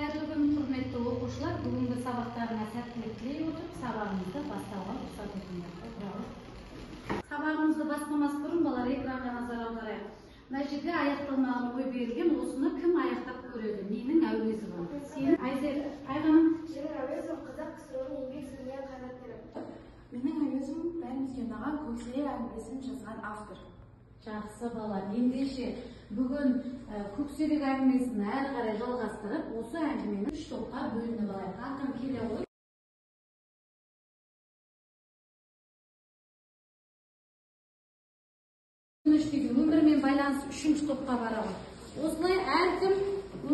Қайырлы күн, құрметті оқушылар. Бүгінгі сабақтарына сәттілік тілей отырып, сабағымызды бастауға рұқсат етіңдер. Сабағымызды бастамас бұрын балалар экранға назар аударайық. Мына жерде аяқталмаған ой берілген, осыны кім аяқтап көреді? Менің Әуезовым. Сен, Айғаным. Менің Әуезовым қазақ КСРО-ның еңбек сіңірген қайраткері. Менің Әуезовым бәрімізге ұнаған Көксерек әңгімесін жазған автор. Жақсы балалар, ендеше бүгін Көксерек әңгімесін әрі қарай жалғастырып, осы әңгімені үш топқа бөлініп алайық. Ақын келе ғой. Өмірмен байланыс үшінші топқа барамыз. Осылай әркім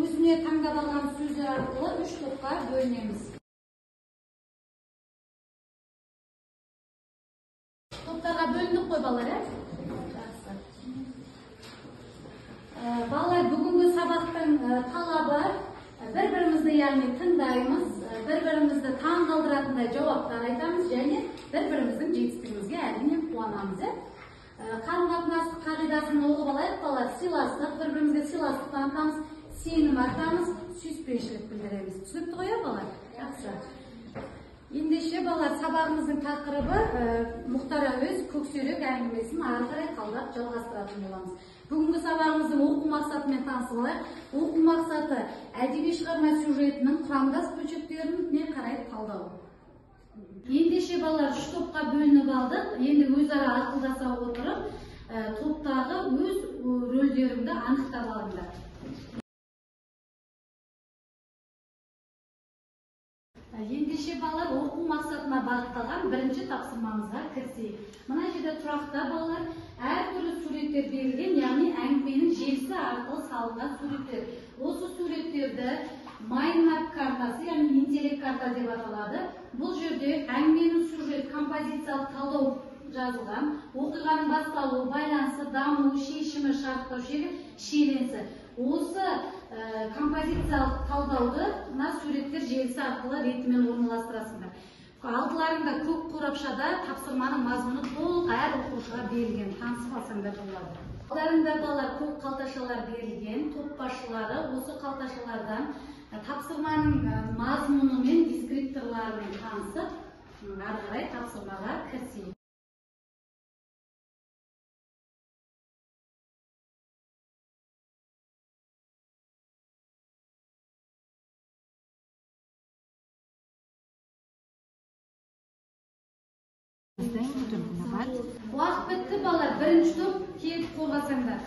өзіне таңдап алған сөзі арқылы үш топқа бөлінеміз. Топтарға бөліндік қой балалар, ә? Жақсы. Балалар, бүгінгі сабақтың талабы бір-бірімізді, яғни тыңдаймыз, бір-бірімізді таң қалдыратындай жауаптар айтамыз және бір-біріміздің жетістігімізге әрине қуанамыз, ә? Қарым-қатынастық қағидасын оқып алайық, балалар. Сыйластық, бір-бірімізге сыйластық танытамыз, сенім артамыз, сүйіспеншілік білдіреміз. Түсінікті ғой, ә, балалар? Жақсы. Ендеше, балалар, сабағымыздың тақырыбы Мұхтар Әуезов Көксерек әңгімесін ары қарай талдап жалғастыратын боламыз. Бүгінгі сабағымыздың оқу мақсатымен танысып алайық. Оқу мақсаты әдеби шығарма сюжетінің құрамдас бөлшектеріне қарай талдау. Ендеше, балалар, үш топқа бөлініп алдық. Енді өзара ақылдаса отырып, топтағы өз рөлдеріңді анықтап алыңдар. Ендеше, балалар, оқу мақсатына бағытталған бірінші тапсырмамызға кірісейік. Мына жерде тұрақта, балалар, әртүрлі суреттер берілген, яғни әңгіменің желісі арқылы салынған суреттер. Осы суреттерді майнмап картасы, яғни интеллект карта деп аталады. Бұл жерде әңгіменің сюжет, композициялық талдау жазылған, оқиғаның басталуы, байланысы, дамуы, шешімі, шарықтау шегі, шиеленісі. Осы композициялық талдауды мына суреттер желісі арқылы ретімен орналастырасыңдар. Алдыларыңда көк қорапшада тапсырманың мазмұны толық әр оқушыға берілген, танысып алсаңдар болады. Алдарыңда, балалар, көк қалташалар берілген, топ басшылары осы қалташалардан тапсырманың мазмұны мен дескрипторларымен танысып, ары қарай тапсырмаға кірісейік. Уақыт бітті, балалар. Бірінші топ келіп қорғасаңдар.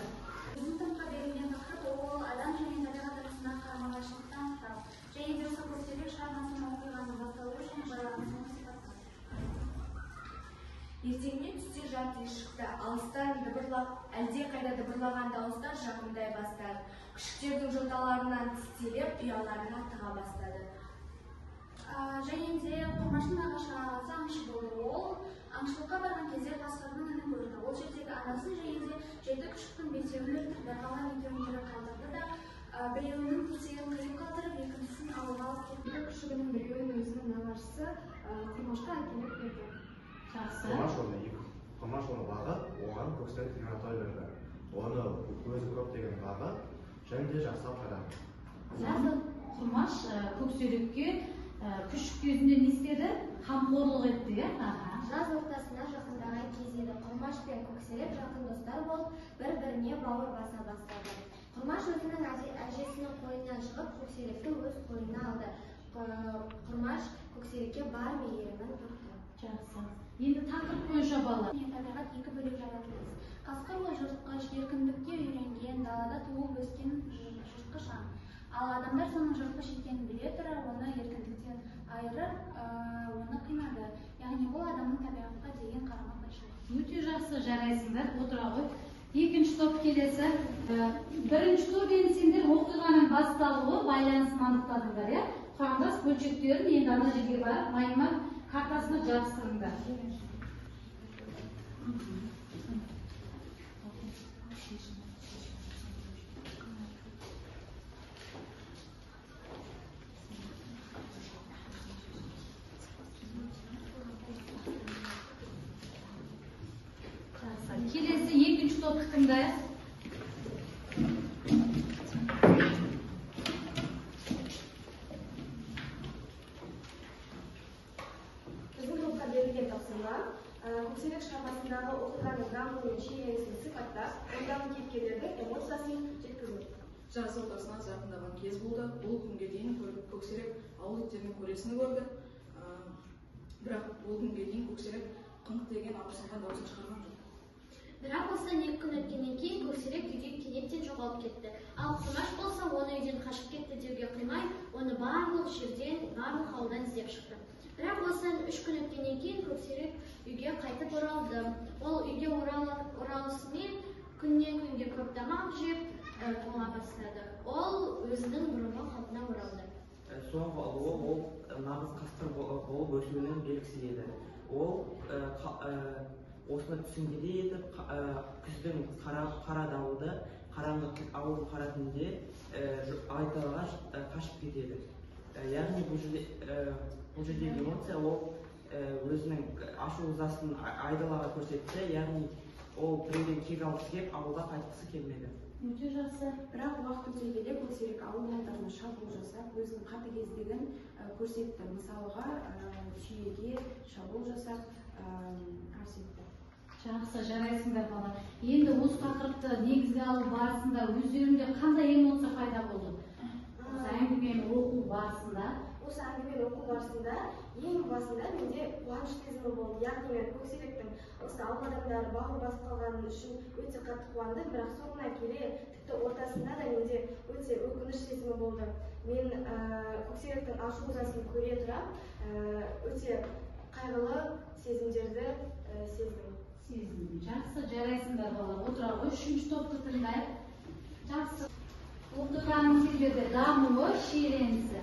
Біздің топқа берілген тақырып ол адам және табиғат арасындағы қарама-қайшылықты анықтау және де осы Көксерек шығармасының оқиғаның басталуы және байланысын сипаттау. Ертеңіне түсте жат ес шықты. Алыстан дыбырлап, әлде қайда дыбырлаған дауыстар жақындай бастады. Күшіктердің жоталарынан тістелеп, ұяларына тыға бастады. Және де Құрмаштың нағашы ағасы аңшы болды. Ол аңшылыққа барған кезде қасқырдың інін көрді. Ол жердегі анасын және де жеті күшіктің бесеуін өлтірді, қалған екеуін тірі қалдырды да, біреуінің тісін қиып қалдырып, екіншісін ауылға алып кетті. Күшігінің біреуін өзінің нағашысы Құрмашқа әкеліп берді. Жақсы. Құрмаш оны бағып, оған Көксерек деген атау берді. Оны өзі көптеген бағып, және де жақсылап қарады. Жақсы. Құрмаш Көксерекке күшік кезінде не істеді? Қамқорлық етті, иә? Жаз ортасына жақындаған кез еді. Құрмаш пен Көксерек жақын достар болып, бір-біріне бауыр баса бастады. Құрмаш өзінің әжесінің қойнынан шығып, Көксеректі өз қойнына алды. Құрмаш Көксерекке бар мейірімін төкті. Жақсы. Енді тақырып бойынша балалар. Табиғат екі бөлек жаратылыс. Қасқыр ол жыртқыш, еркіндікке үйренген, далада туып өскен жыртқыш аң. Ал адамдар соның жыртқыш екенін біле тұра, оны еркіндіктен айырып, оны қинады. Яғни бұл адамның табиғатқа деген қарама-қайшылығы. Өте жақсы, жарайсыңдар, отыра ғой. Екінші топ келесі. Бірінші топ енді сендер оқиғаның басталуы, байланысын анықтадыңдар, иә? Құрамдас бөлшектерін енді ана жерге барып, майнмап картасына жабыстырыңдар. Келесі екінші топты тыңдайық. мен шиеленісін сипаттап, ондағы кейіпкерлердің эмоциясын жеткізу. Жаз ортасына жақындаған кез болды. Бұл күнге дейін Көксерек ауыл иттерінің көресіні көрді. Бірақ бұл күнге дейін Көксерек қыңқ деген ауырсынған дауысын шығарған жоқ. Бірақ осыдан 2 күн өткеннен кейін Көксерек үйден кенеттен жоғалып кетті. Ал Құрмаш болса, оны үйден қашып кетті деуге қимай, оны барлық жерден, барлық ауылдан іздеп шықты. Бірақ осыдан 3 күн өткеннен кейін Көксерек үйге қайтып оралды. Ол үйге оралысымен күннен күнге көп тамақ жеп, тоңа бастады. Ол өзінің бұрынғы қалпына оралды. Соңғы ұлы ол нағыз қасқыр болып өсуінің белгісі еді. Ол осыны түсінгендей етіп, күздің қара дауылды, қараңғы ауылдың қара түнінде айдалаға қашып кетеді. Яғни бұл жердегі эмоция ол өзінің ашу ызасын айдалаға көрсетті, яғни ол біреуден кек алғысы келіп, ауылға қайтқысы келмеді. Өте жақсы. Бірақ уақыт өте келе Көксерек ауыл малдарына шабуыл жасап, өзінің қатыгездігін көрсетті. Мысалға, түйеге шабуыл жасап, арс етті. Жақсы, жарайсыңдар бала. Енді осы тақырыпты негізге алу барысында өздерінде қандай эмоция пайда болды? Осы әңгімені оқу барысында. Осы әңгімені оқу барысында ең басында менде қуаныш сезімі болды. Яғни мен Көксеректің осы ауыл адамдары бауыр басып қалғаны үшін өте қатты қуандым, бірақ соңына келе тіпті ортасында да менде өте өкініш сезімі болды. Мен Көксеректің ашу ызасын көре тұра өте қайғылы сезімдерді сездім. Сезіндім. Жақсы, жарайсыңдар балалар. Отыра ғой, 3-ші топты тыңдайық. Жақсы. Ұлттық таным стильдерде дамуы, шиеленісі.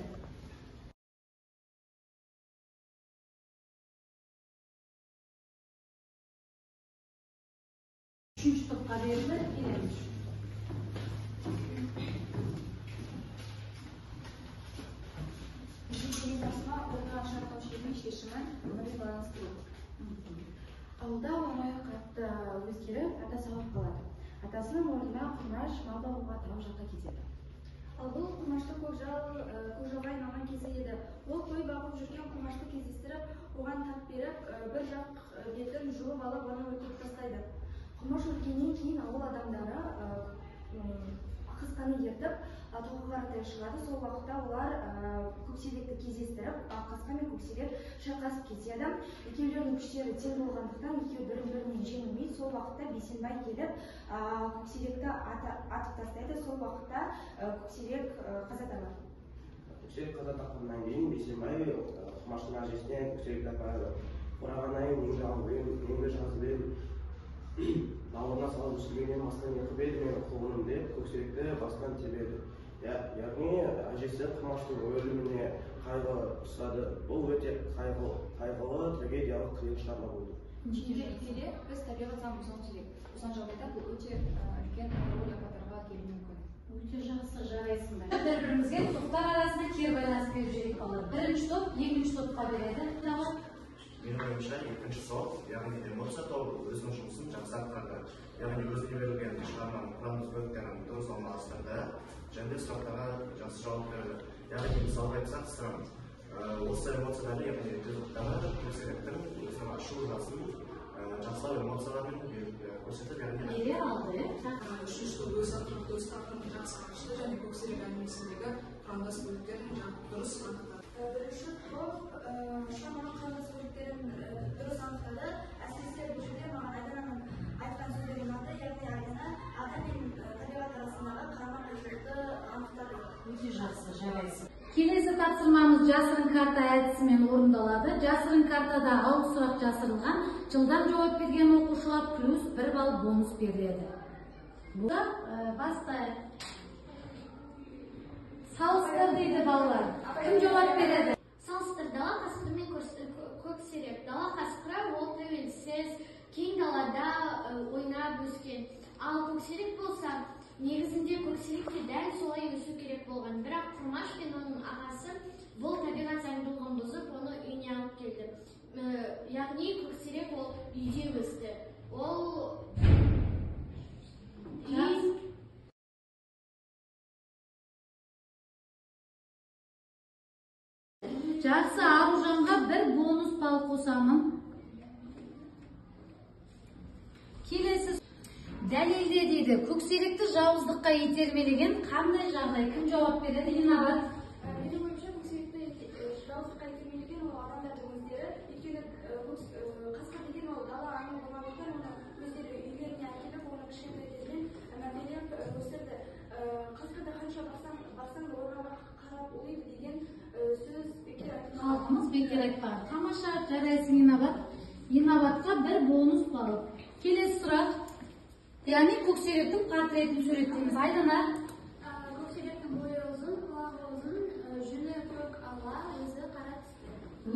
Үшінші топқа берілді, келеміз. Жүктелген тапсырма отырған шарттау шегінің шешімі өмірге байланыстыру. Ауылда ауа райы қатты өзгеріп, атасы ауырып қалады. Атасының орнына Құрмаш мал бағуға тау жаққа кетеді. Ал бұл Құрмашты көкжалға айналған кезі еді. Ол қой бағып жүрген Құрмашты кездестіріп, оған тап беріп, бір жақ бетін жұлып алып, оны өлтіріп тастайды. Құрмаш өлгеннен кейін ауыл адамдары қасқаны ертіп, тауға қаратай шығады. Сол уақытта олар Көксеректі кездестіріп, қасқа мен Көксерек шайқасып кетеді. Екеулерінің күштері тең болғандықтан екеуі бір-бірінен жеңілмейді. Сол уақытта Бейсенбай келіп, Көксеректі атып тастайды. Сол уақытта Көксерек қаза табады. Көксерек қаза тапқаннан кейін Бейсенбай Құрмаштың әжесіне Көксеректі апарады. Қорағанайым, неңді алып ем, неңді жазып ем, бауырына салып өсіргеннен басқа не қып еді менің құлыным деп Көксеректі бастан тебеді. Яғни әжесі Құрмаштың өліміне қайғы ұстады. Бұл өте қайғылы трагедиялық қиын шығарма болды. Келе біз табиғат заңын бұзуымыз керек. Осыған жағдайда бұл өте үлкен экология апаттарға әкелуі мүмкін. Өте жақсы, жарайсыңдар. Бір-бірімізге топтар арасында кері байланыс беріп жіберейік балалар. Бірінші топ екінші топқа береді. Менің ойымша, екінші топ, яғни эмоция тобы өзінің жұмысын жақсы атқарды. Яғни өзіне берілген шығарманың құрамдас бөліктерін дұрыс орналастырды және де сұрақтарға жақсы жауап берді. Яғни мысалға айтсақ, сырым осы эмоцияларды, яғни эпизодтағы Көксеректің өзінің ашу ызасын жақсылап эмоциялармен көрсетіп, яғни бере алды. Үшінші топ өз тақырыбын жақсы ашты және Көксерек әңгімесіндегі құрамдас бөліктерін дұрыс анықтады. Бірінші топ шығарманың құрамдас бөліктерін дұрыс анықтады. Әсіресе бұл жерде маған Айдананың айтқан сөздері ұнады. Яғни Айдана адам мен табиғат арасындағы қарама-қайшылықты анықтады. Өте жақсы, жарайсың. Келесі тапсырмамыз жасырын карта әдісімен орындалады. Жасырын картада 6 сұрақ жасырылған. Жылдам жауап берген оқушыға плюс 1 балл бонус беріледі. Бастайық. Салыстыр дейді балалар. Кім жауап береді? Салыстыр. Дала қасқыры мен Көксерек. Дала қасқыры ол тәуелсіз, кең далада ойнап өскен. Ал Көксерек болса, негізінде Көксерек те дәл солай өсу керек болған. Бірақ Құрмаш пен оның ағасы бұл табиғат заңдылығын бұзып, оны үйіне алып келді. Яғни Көксерек ол үйде өсті. Ол Жақсы, Аружанға бір бонус балл қосамын. Келесі дәлелде дейді, көксеректі жауыздыққа итермелеген қандай жағдай? Кім жауап береді? Инабат. Менің ойымша, көксеректі жауыздыққа итермелеген ол адамдардың өздері. Өйткені қасқыр деген ол дала аңы болғандықтан оны өздері үйлеріне әкеліп, оны кішкентай кезінен мәпелеп өсірді. Қасқырды қанша бақсаң орманға қарап ұлиды деген сөз бекер айтылмаған. Халқымыз бекер айтпаған. Тамаша, жарайсың, Инабат. Инабатқа бір бонус балл. Келесі сұрақ. Яғни көксеректің портретін суреттейміз. Айдана. Көксеректің бойы ұзын, құлағы ұзын, жүні көк ала, өзі қара түсті.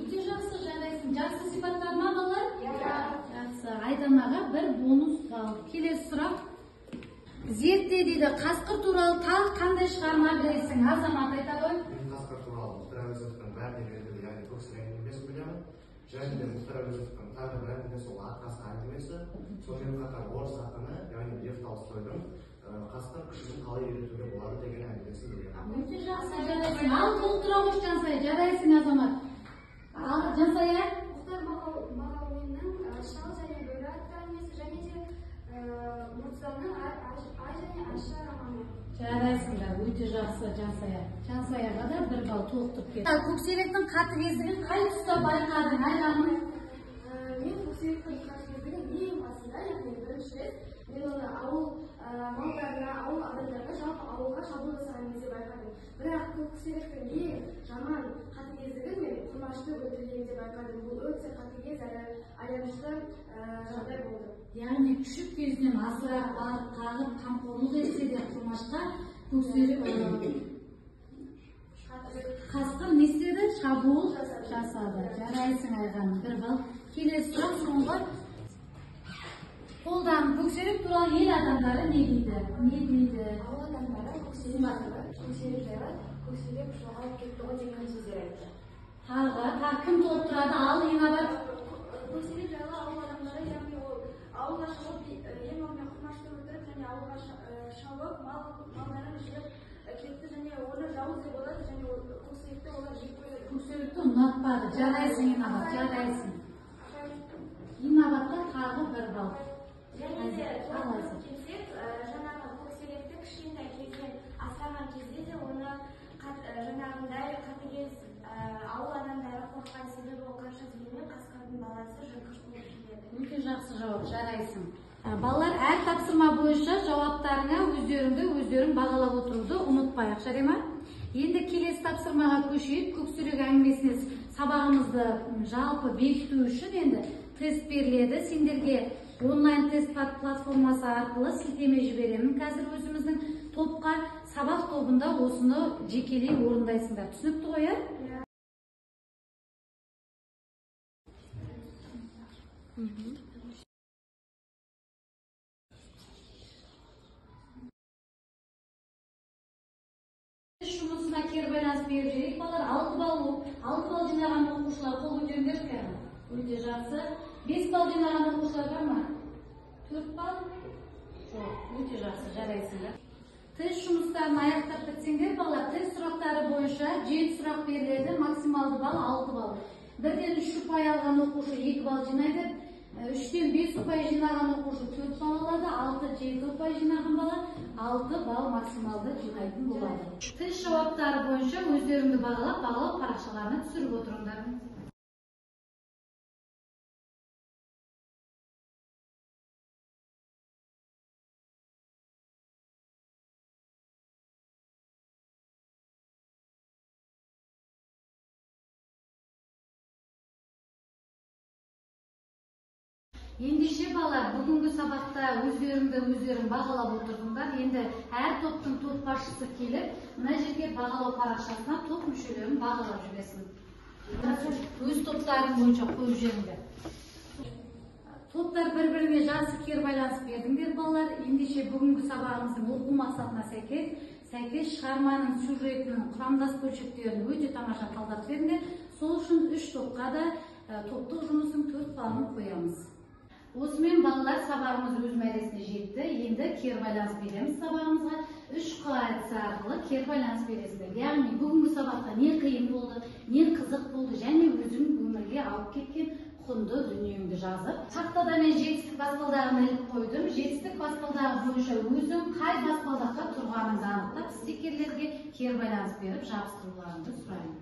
Өте жақсы, жарайсың. Жақсы сипаттар ма, балалар? Жақсы. Айданаға бір бонус балл. Келесі сұрақ. Зертте дейді, қасқыр туралы тағы қандай шығарма білесің? Азамат айта ғой. Мен қасқыр туралы Мұхтар Әуезовтің бәріне белгілі, яғни Көксерек әңгімесін білемін. Және де Мұхтар Әуезовтің тағы бір әңгімесі ол Ақ қасқа әңгімесі. Сонымен қатар орыс ақыны, яғни Лев Толстойдың қасқыр күшігін қалай үйретуге болады деген әңгімесін білемін. Өте жақсы, жарайсың. Ал толықтыра қош, Жансая. Жарайсың, Азамат. Ал Жансая? Мұхтар Мағауиннің Шал және бөрі атты әңгімесі және де Мұртазаның Ай және Айша романы. Жарайсыңдар, өте жақсы, Жансая. Жансаяға да бір балл толықтырып кетті. Көксеректің қатыгездігін қай тұста байқадың, Айғаным? Мен көксеректің қатыгездігін ең басында, яғни бірінші рет мен оны ауыл малдарына, ауыл адамдарына, жалпы ауылға шабуыл жасаған кезде байқадым. Бірақ көксеректің ең жаман қатыгездігін мен Құрмашты өлтіргенде байқадым. Бұл өте қатыгез әрі аянышты жағдай болды. Яғни күшік кезінен асырап, барып, қағып, қамқорлық етсе де Құрмашқа көксерек қасқыр не істеді? Шабуыл жасады. Жарайсың, Айғаным, бір балл. Келесі сұрақ соңғы. Қолдан көксерек туралы ел адамдары не дейді? Не дейді? Ауыл адамдары көксерек жайлы көксерек жоғалып кетті ғой деген сөздер айтты. Тағы кім толықтырады? Ал Инабат. Көксерек жайлы ауыл адамдары, яғни ол ауылға шауып, ең алдымен Құрмашты өлтіріп және ауылға шауып, малдарын жеп кетті және оны жауыз деп ойлады және көксеректі олар жек көреді. Көксеректі ұнатпады. Жарайсың, Инабат, жарайсың. Инабатқа тағы бір балл. Және де толықтырып кетсек, жаңағы көксеректі кішкентай кезінен асыраған кезде де оны жаңағындай қатыгез ауыл адамдары қорыққан, себебі ол қанша дегенмен қасқырдың баласы жыртқыш болып келеді. Өте жақсы жауап, жарайсың. Балалар, әр тапсырма бойынша жауаптарыңа өздеріңді өздерің бағалап отыруды ұмытпайық, жарай ма? Енді келесі тапсырмаға көшейік. Көксерек әңгімесіне сабағымызды жалпы бекіту үшін енді тест беріледі. Сендерге онлайн тест платформасы арқылы сілтеме жіберемін. Қазір өзіміздің топқа, сабақ тобында осыны жекелей орындайсыңдар. Түсінікті ғой, ә? Жұмысына кері байланыс беріп жіберейік, балалар. 6 балл жинаған оқушылар қол көтеріңдерші кәдімгі. Өте жақсы. 5 балл жинаған оқушылар бар ма? 4 балл? Жоқ, өте жақсы, жарайсыңдар. Тест жұмыстарын аяқтап бітсеңдер, балалар, тест сұрақтары бойынша 7 сұрақ беріледі, максималды балл 6 балл. 1-ден 3 ұпай алған оқушы 2 балл жинайды, 3-тен 5 ұпай жинаған оқушы 4 балл алады, 6-7 ұпай жинаған бала 6 балл максималды жинайтын болады. Тест жауаптары бойынша өздеріңді бағалап, бағалау парақшаларына түсіріп отырыңдар. Ендеше балалар, бүгінгі сабақта өздеріңді өздерің бағалап отырдыңдар. Енді әр топтың топ басшысы келіп, мына жерге бағалау парақшасына топ мүшелерін бағалап жіберсін. Өз топтарың бойынша қойып жіберіңдер. Топтар бір-біріне жақсы кері байланыс бердіңдер, балалар. Ендеше бүгінгі сабағымыздың оқу мақсатына сәйкес шығарманың сюжетінің құрамдас бөлшектерін өте тамаша талдап бердіңдер. Сол үшін 3 топқа да топтық жұмыстың 4 балын қоямыз. Осымен балалар сабағымыз өз мәресіне жетті. Енді кері байланыс береміз сабағымызға. 3 Қ әдісі арқылы кері байланыс бересіздер. Яғни бүгінгі сабақта не қиын болды, не қызық болды және өзің өмірге алып кеткен құнды дүниеңді жазып. Тақтада мен жетістік баспалдағын іліп қойдым. Жетістік баспалдағы бойынша өзің қай баспалдақта тұрғаныңды анықтап, стикерлерге кері байланыс беріп жабыстыруларыңды сұраймын.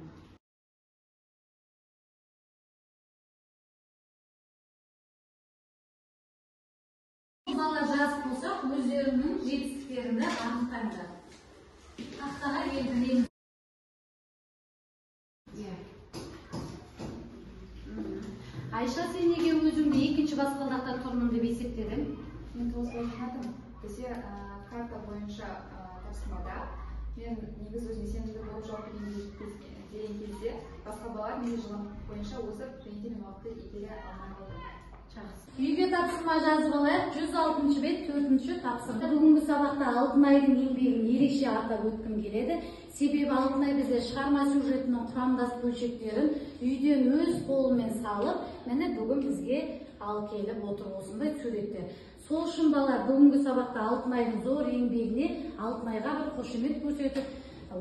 Балалар жазып болсақ, өздерінің жетістіктеріңді анықтаңдар. Тақтаға белгілейміз. Айша, сен неге өзіңді екінші баспалдақта тұрмын деп есептедің? Мен толық жинадым. Бізде карта бойынша тапсырмада мен негізі өзіме сенімді болып жауап берген кезде басқа балалар менде жылдамдық бойынша озып және де мен уақытты игере алмай қалдым. Жақсы. Үйге тапсырма жазып алайық. 106 бет 4-ші тапсырма. Бүгінгі сабақта Алтынайдың еңбегін ерекше атап өткім келеді. Себебі Алтынай бізде шығарма сюжетінің құрамдас бөлшектерін үйден өз қолымен салып, міне бүгін бізге алып келіп отыр осындай суреттер. Сол үшін балалар, бүгінгі сабақта Алтынайдың зор еңбегіне Алтынайға бір қошемет көрсетіп,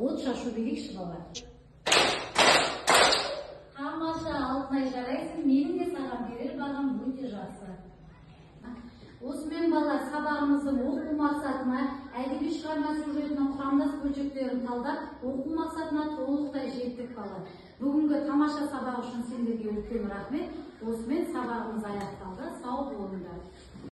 от шашу берейікші балалар. Тамаша, Алтынай, жарайсың, менің де саған берер бағам өте жақсы. Осымен балалар, сабағымыздың оқу мақсатына, әдеби шығарма сюжетінің құрамдас бөлшектерін талдап, оқу мақсатына толықтай жеттік балалар. Бүгінгі тамаша сабақ үшін сендерге үлкен рахмет. Осымен сабағымыз аяқталды. Сау болыңдар.